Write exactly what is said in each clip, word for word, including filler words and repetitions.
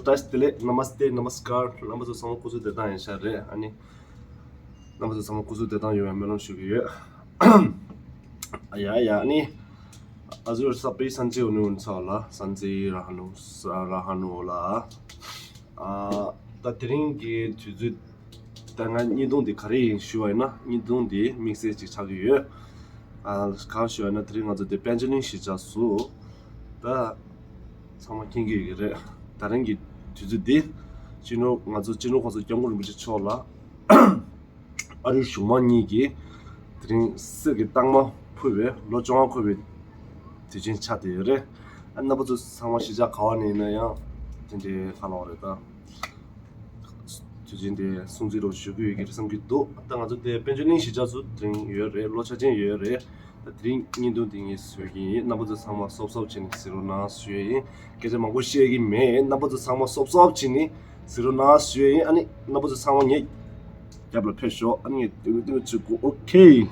བཀྲ་ཤིས་བདེ་ལེགས། Namaste, Namaskar. རྣམ་པ་ཚོ་ཚང་མ་སྐུ་གཟུགས་བདེ་ཐང་ཡིན་ཤག་རེད། ཨ་ནི། རྣམ་པ་ཚོ་ཚང་མ་སྐུ་གཟུགས་བདེ་ཐང་ཡོང་བའི་སྨོན་ལམ་ཞུ་གི་ཡོད། ཡ་ཡ། ཨ་ནི། ཨ་ཟུར་ས་པའི་སན་ཙི་ཨོ་ནུ་ཨོན་ཚ་ལ། སན་ཙི་ར་ཧ་ནུ་ས་ར་ཧ་ནུ་ལ། ཨ། ད་དེ་རིང་གི་དུས་ཚོད། ད་ང་བརྙན་ཐུང་འདི་ག་རེ་ཡིན་ཞུ་བ་ཡིན་ན། བརྙན་ཐུང་འདི་དམིགས་བསལ་ཅིག་ཆགས་ཀྱི་ཡོད། ཨ། གང་ཞུ་བ་ཡིན་ན། དེ་རིང་ང་ཚོ་འདི་པཎ་ཆེན་གླིང་གཞིས་ཆགས་སུ། ད་ཚང་མ་མཁྱེན་གྱི་ཡོད་ཀྱི་རེད། ད་རིང་གི་དུས་ཚོད་འདི་སྤྱི་ནོར། ང་ཚོ་སྤྱི་ནོར་གོང་ས་སྐྱབས་མགོན་རིན་པོ་ཆེ་མཆོག་ལ་ཨ་རིའི་གཞུང་མང་གཉིས་ཀྱིས་དེ་རིང་གསེར་གྱི་རྟགས་མ་ཕུལ་བའི་ལོ་བཅོ་ལྔ་འཁོར་བའི་དུས་ཆེན་ཆགས་བསྡད་ཡོད་རེད། ཨ། རྣམ་པ་ཚོ་ཚང་མ་གཞིས་ཆགས་ག་བ་ནས་ཡིན་ན་ཡང་དེ་འདྲའི་ཁ་ལོག་རེད། ད་དུས་ཆེན་དེ་སྲུང་བརྩི་རོགས་ཞུ་གི་ཡོད་ཀྱི་རེད་བསམ་གྱི་འདུག་ད་ང་ཚོ་དེ་པཎ་ཆེན་གླིང་གཞིས་ཆགས་སུ་དེ་རིང་ཡོད་རེད། ལོ་འཆར་ཅན་ཡོད་རེད། ད་དེ་རིང་བརྙན་ཐུང་དེ་ངས་བཟོས་ཀྱི་ཡིན། རྣམ་པ་ཚོ་ཚང་མ་སོབ་སོབ་བྱས་ནས་གཟིགས་རོགས་གནང་ཞུ་ཡ་ཡིན། སྐད་ཆ་མང་པོ་བཤད་ཀྱི་མེད། རྣམ་པ་ཚོ་ཚང་མ་སོབ་སོབ་བྱས་ནས་གཟིགས་རོགས་གནང་ཞུ་ཡ་ཡིན། ཨ་ནི་རྣམ་པ་ཚོ་ཚང་མ་ངའི་རྒྱབ་ལ་ཕེབས་ཤོག་ཨ་ནི་ངས་ཏིང་ཏིང་བྱེད་དགོས། ཨོ་ཁེ།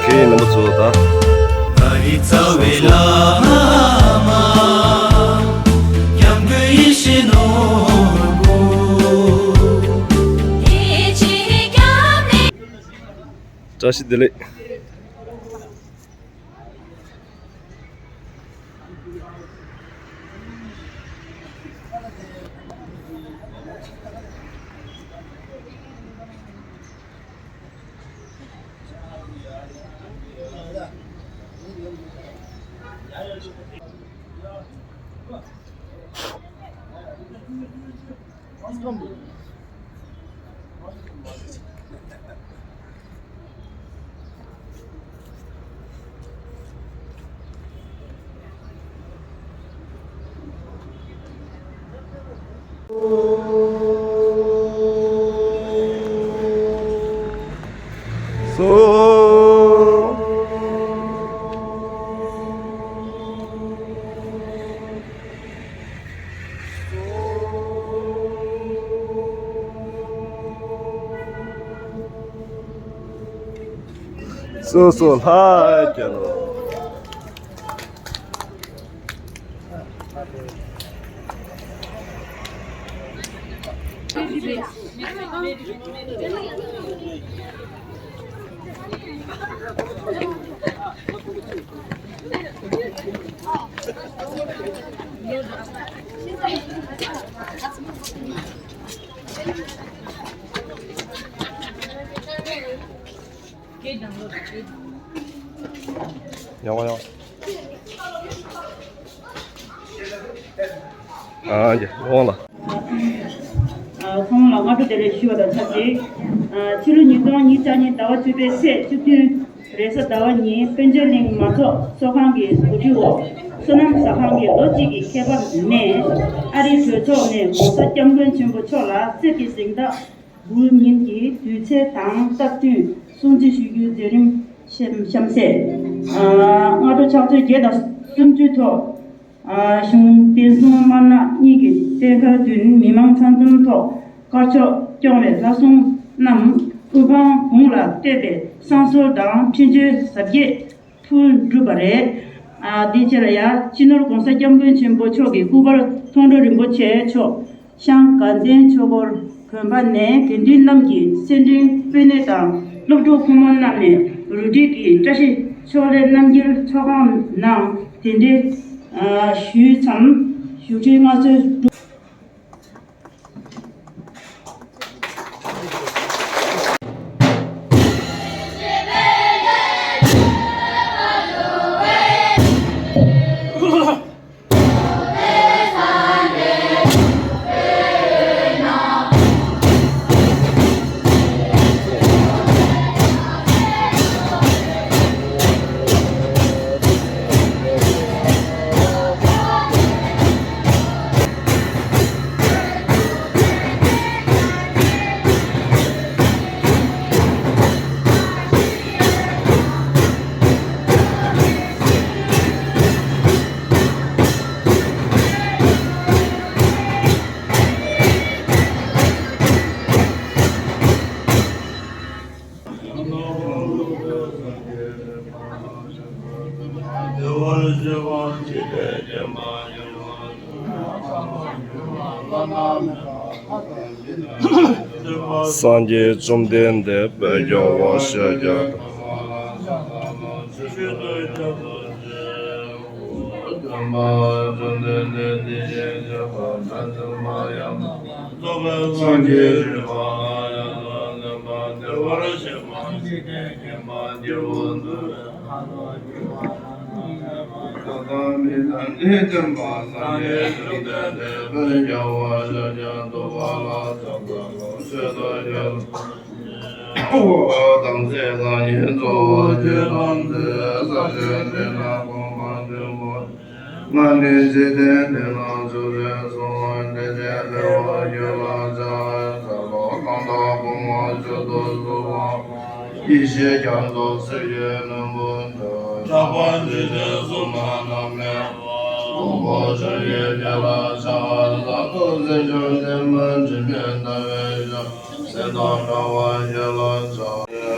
ཁྱེད་རྣམ་པ་ཚོ་ད། བཀྲ་ཤིས་བདེ་ལེགས། སོ་སོ་ལྷ་རྒྱལ་ལོ། ཡང་བ་ཡང་། ཨ་ཡ། འོང་ལ། ཨ། ཚང་མ་ལ་སྔ་དྲོ་བདེ་ལེགས་ཞུ་བ་དང་ཆབས་ཅིག་ཨ། ཕྱི་ལོ་ཉིས་སྟོང་ཉི་ཤུ་རྩ་གཉིས་ཟླ་བ་བཅུ་པའི་ཚེས་བཅུ་བདུན་རེས་གཟའ་ཟླ་བ་ཉིན་པཎ་ཆེན་གླིང་མ་ཚོགས་ཚོགས་ཁང་གི་གོ་སྒྲིག་འོག་བསོད་ནམས་ཟ་ཁང་གི་ལོ་གཅིག་གི་ཁྱད་པར་ནས། ཨ་རིའི་གྲོས་ཚོགས་ནས་༸གོང་ས་༸སྐྱབས་མགོན་ཆེན་པོ་མཆོག་ལ་གསེར་གྱི་གཟེངས་རྟགས་འབུལ་ཉིན་གྱི་དུས་ཚེས་དང་སྟབས་བསྟུན་སྲུང་བརྩི་ཞུ་རྒྱུའི་མཛད་རིམ་གཤམ་གཤམ་གསལ། ཨ། སྔ་དྲོ་ཕྱག་ཚོད་བརྒྱད་དང་སུམ་ཅུའི་ཐོག་ཨ། གཞུང་བསྟན་སྲུང་དམར་ནག་གཉིས་ཀྱི་བསྟན་ཁ་བདུན་མི་མང་ཚང་འཛོམས་ཐོག་དཀར་ཕྱོགས་སྐྱོང་བའི་ལྷ་སྲུང་རྣམས་དབུ་འཕང་དགུང་ལ་བསྟོད་པའི་བསང་གསོལ་དང་འཕྲིན་བཅོལ་གཟབ་རྒྱས་ཕུལ་གྲུབ་པ་རེད། ཨ། དེའི་རྗེས་ལ་ཡ་སྤྱི་ནོར་༸གོང་ས་༸སྐྱབས་མགོན་ཆེན་པོ་མཆོག་གི་སྐུ་པར་མཐོང་གྲོལ་རིན་པོ་ཆེ་མཆོག་ཤང་དགའ་ལྡན་ཆོས་འཁོར་དགོན་པ་ནས་དགེ་འདུན་རྣམས་ཀྱི་སེར་ཕྲེང་སྤོས་སྣེ་དང་སློབ་ཕྲུག་ཕོ་མོ་རྣམས་ནས་རུ་སྒྲིག་གི་བཀྲ་ཤིས་ཕྱོགས་ལས་རྣམ་རྒྱལ་ཚོགས་ཁང་ནང་གདན་འདྲེན་ཞུས་མཚམས་བཞུགས་ཁྲིའི་མངའ་གསོལ་གྲུབ། སངས་རྒྱས་བཅོམ་ལྡན་འདས་དཔལ་རྒྱལ་བ་ཤཱཀྱ། ཡེ་ཤེས་རྒྱ་མཚོ་སེར་བའི་ནོར་བུ་འདྲ། ཆགས་པ་འཇིག་རྟེན་གསུམ་ན་མེད་པ། དབང་པོ་སྤྱོད་ཡུལ་དེ་ལ་བྱ་བ་བཟང་པོ་སེམས་བྱུང་དེ་མ་འདྲེས་པའི་ཟླ་བའི་ཞགས་སེར་དང་འདྲ་བ་ཞིག་ལ་ཕྱག་འཚལ་ལོ།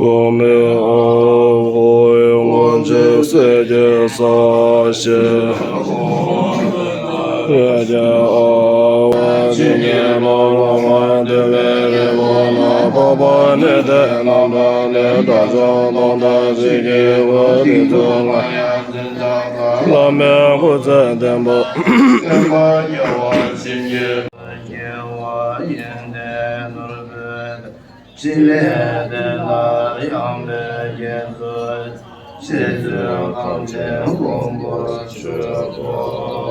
གོ་མེ་ཨོ། ཨོ་ཡེ་སྔོན་ཆད་སྲས་ཀྱི་ས་ཞེས། སྲས་ཀྱི་ཨ་ཝ་ཇི་སྙེད་ལ་ལོ་མ་དེ་བའི་རི་བོ་ན་འཕགས་པ་ནི་དེ་རྣམ་གྲངས་ནི་དགྲ་བཅོམ་སྟོང་དང་ཞི་བགྱིས་པ་དེ་ཚོ་ལ་ཡང་བླ་མའི་སྐུ་ཚེ་བརྟན་པ། སེམས་དཔའ་རྒྱལ་བ་བྱིན་གྱིས་རྒྱལ་བ་ཡིན་ཏེ། ནོར་བུ་ཕྲིན་ལས་དེ་ལ་ཡང་འབད་བརྒྱ་མཚོ་རྗེ་བཙུན་གངས་ཅན་མགོན་པོར་མཆོད་དོ།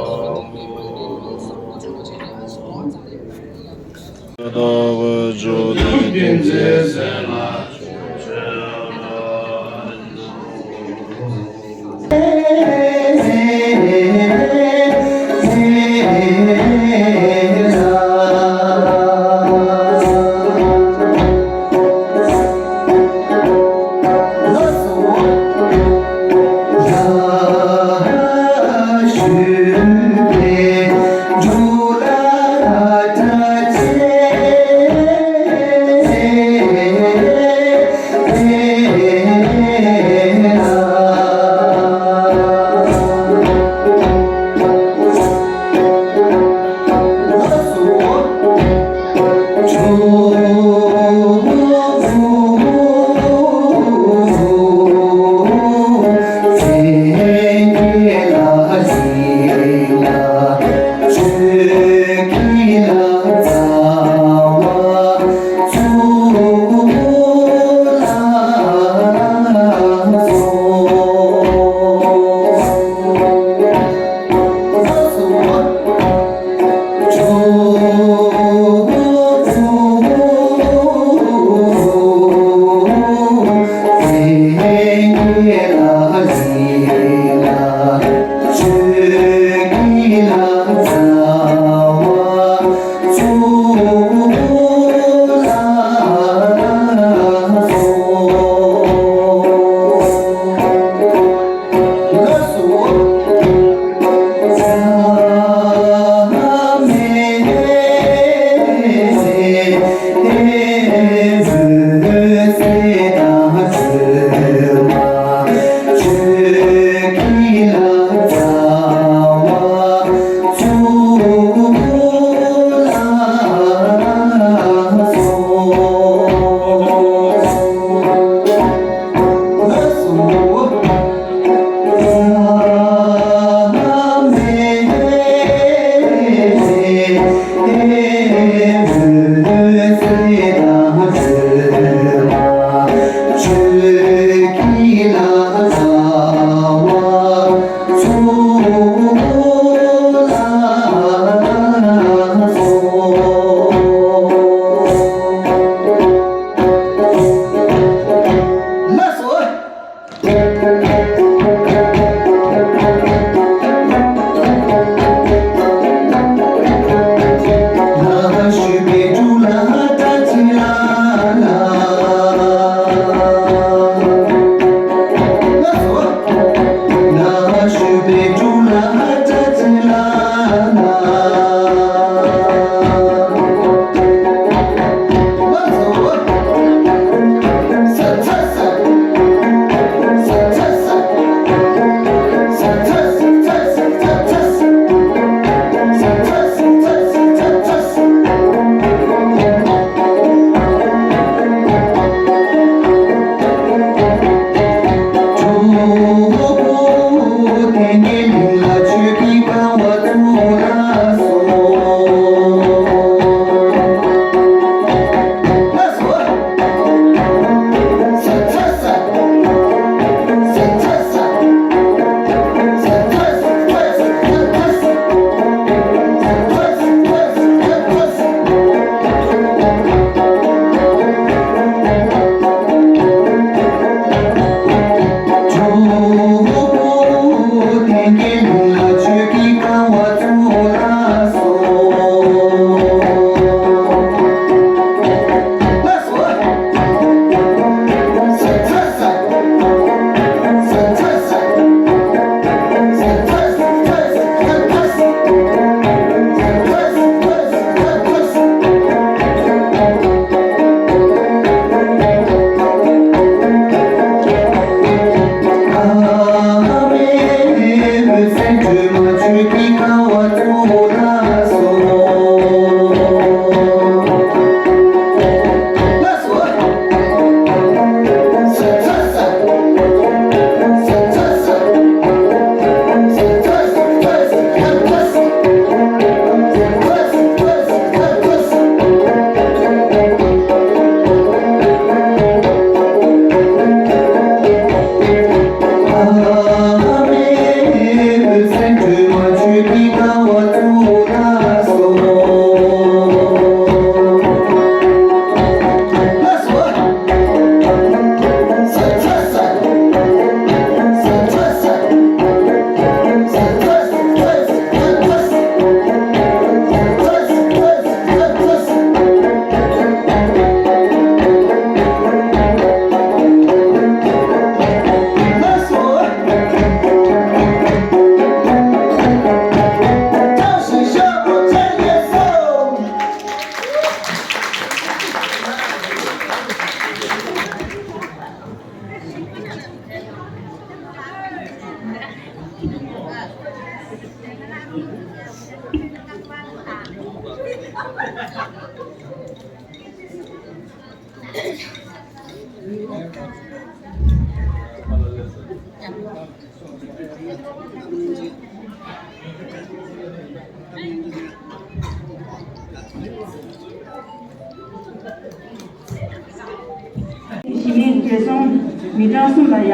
གཞི་མེད་བགྲེས་སོང་མི་གྲངས་གསུམ་ལ་ཡ།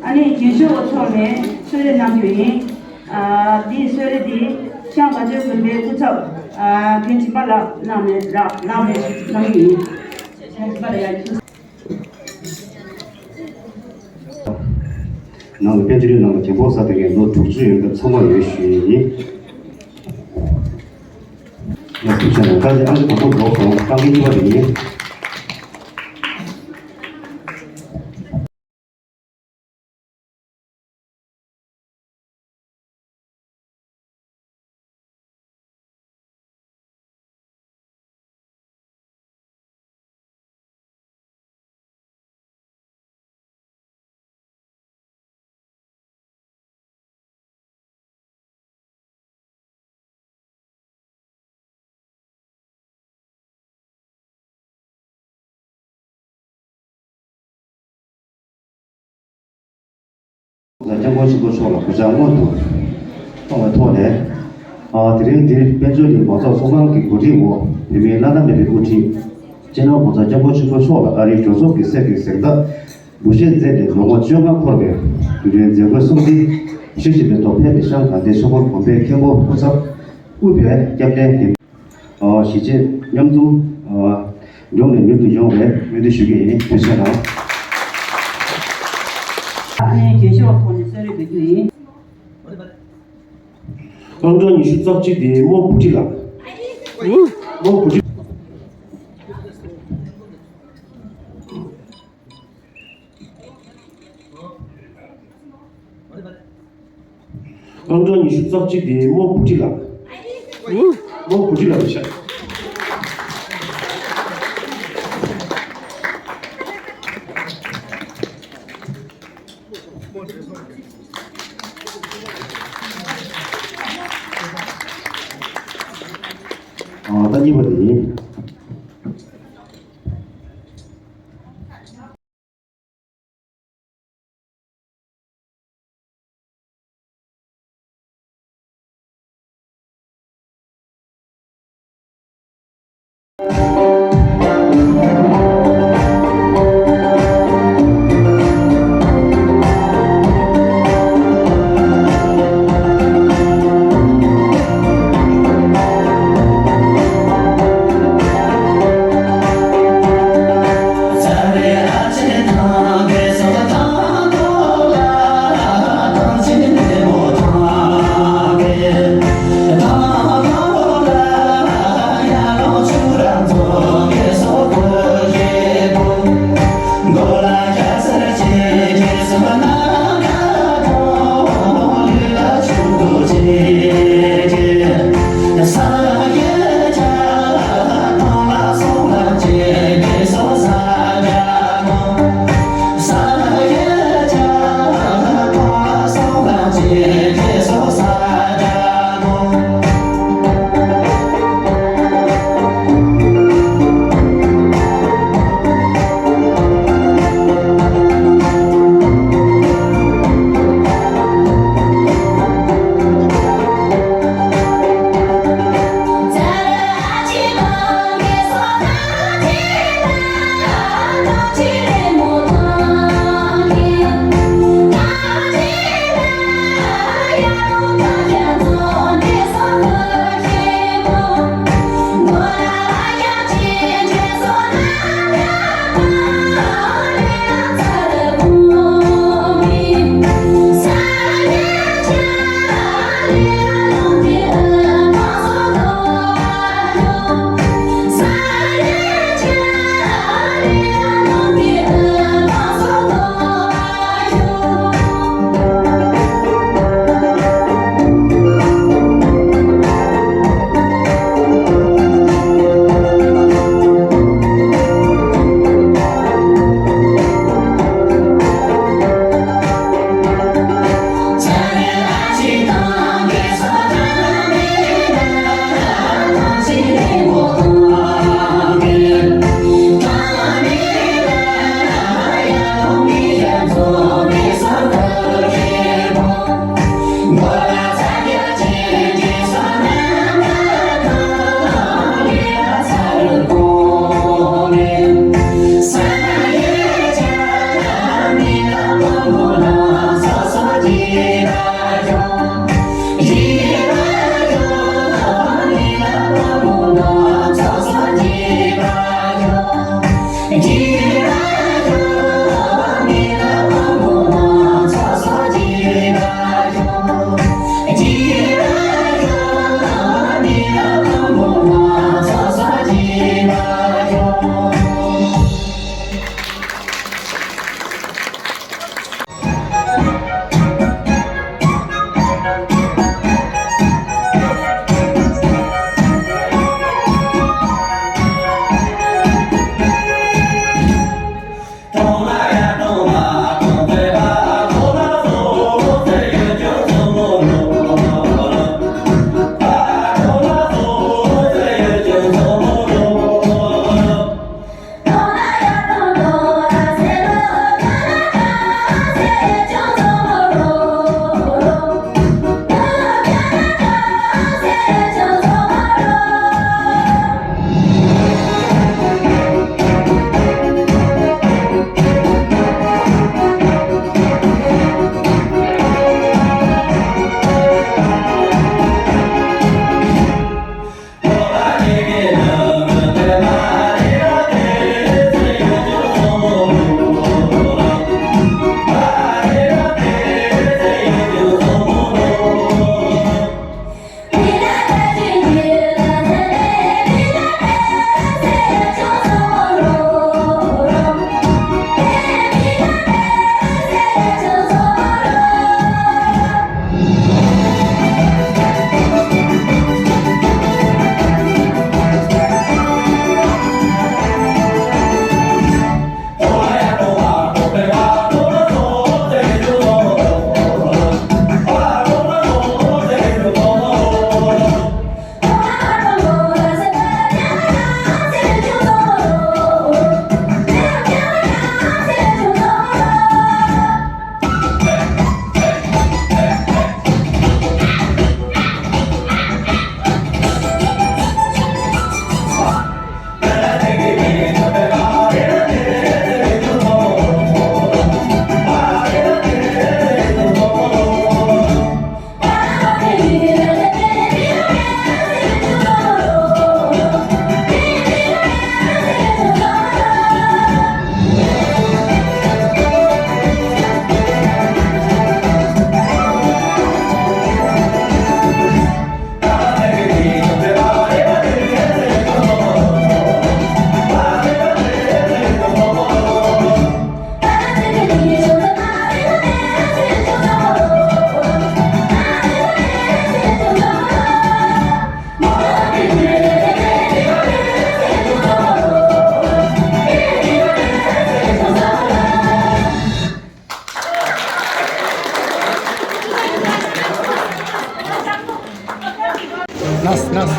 ཨ་ནི་རྒྱུན་ཞུ་འོག་ཚོགས་ནས་གསོལ་རས་གནང་རྒྱུ་ཡིན། ཨ་འདིའི་གསོལ་རས་འདི་ཤང་བ་ཇོ་དགོན་པའི་སྐུ་ཚབ་ཨ་རྒན་སྦྱིན་པ་ལགས་གནང་ནས་རག་གནང་ནས་གནང་རྒྱུ་ཡིན། ཤང་སྦྱིན་པ་ལགས་ཡ། ནང་ལ་དཔལ་ཆེ་ལུས་ནང་ལ་རྒན་ཕོགས་ཟ་དེ་གའི་ལོ་དྲུག་ཅུ་ཡོད་པའི་ཚང་མ་ཡོད་ཞུ་ཡི་ཡིན། ང་ཐུགས་རྗེ་གནང་། བཀའ་བརྒྱུད་ཨང་ཀི་དང་པོ་འགྲོ་སོང་། ཨང་ཀི་གཉིས་པ་དེ་ཡིན། ༸གོང་ས་༸སྐྱབས་མགོན་ཆེན་པོ་མཆོག་ལ་གུས་ཕྱག་སྔོན་དུ་གཏོང་བའི་ཐོག་ནས། ཨ་དེ་རིང་འདིར་དཔལ་འབྱོར་གྱི་མང་ཚོགས་ཚོགས་ཁང་གི་གོ་སྒྲིག་འོག་བོད་མིའི་བླ་ན་མེད་པའི་དབུ་ཁྲིད་སྤྱི་ནོར་༸གོང་ས་༸སྐྱབས་མགོན་ཆེན་པོ་མཆོག་ལ་ཨ་རིའི་གྲོས་ཚོགས་ཀྱི་སྲས་ཀྱི་གཟེངས་རྟགས་འབུལ་བཞེས་མཛད་དེ་ལོ་ངོ་བཅོ་ལྔ་འཁོར་བའི་དུས་དྲན་མཛད་སྒོའི་སྲུང་བརྩི་ཞུ་བཞིན་པའི་ཐོག་ཕེབས་པའི་ཤང་དགའ་ལྡན་ཆོས་འཁོར་དགོན་པའི་མཁན་པོ་སྐུ་ཚབ་དབུས་པའི་སྐྱབས་གནས་རྒན། ཨ་གཞིས་བྱེས་མཉམ་འཛོམས་ཨ་མགྱོགས་ནས་མྱུར་དུ་ཡོང་བའི་སྨོན་འདུན་ཞུ་གི་ཡིན། ཐུགས་རྗེ་གནང་། ཨ་ནི་རྒྱན་ཤོག་ཐོག་ནས་གསོལ་རས་འབུལ་རྒྱུ་ཡིན། རྐང་གྲངས་ཉི་ཤུ་རྩ་གཅིག་དེ་རྨོ་བུ་ཁྲིད་ལགས། རྨོ་བུ་ཁྲིད། རྐང་གྲངས་ཉི་ཤུ་རྩ་གཅིག་དེ་རྨོ་བུ་ཁྲིད་ལགས། རྨོ་བུ་ཁྲིད་ལགས་རེད་ཤག། ཨ། ད་གཉིས་པ་དེ་ཡིན། Nas, nas.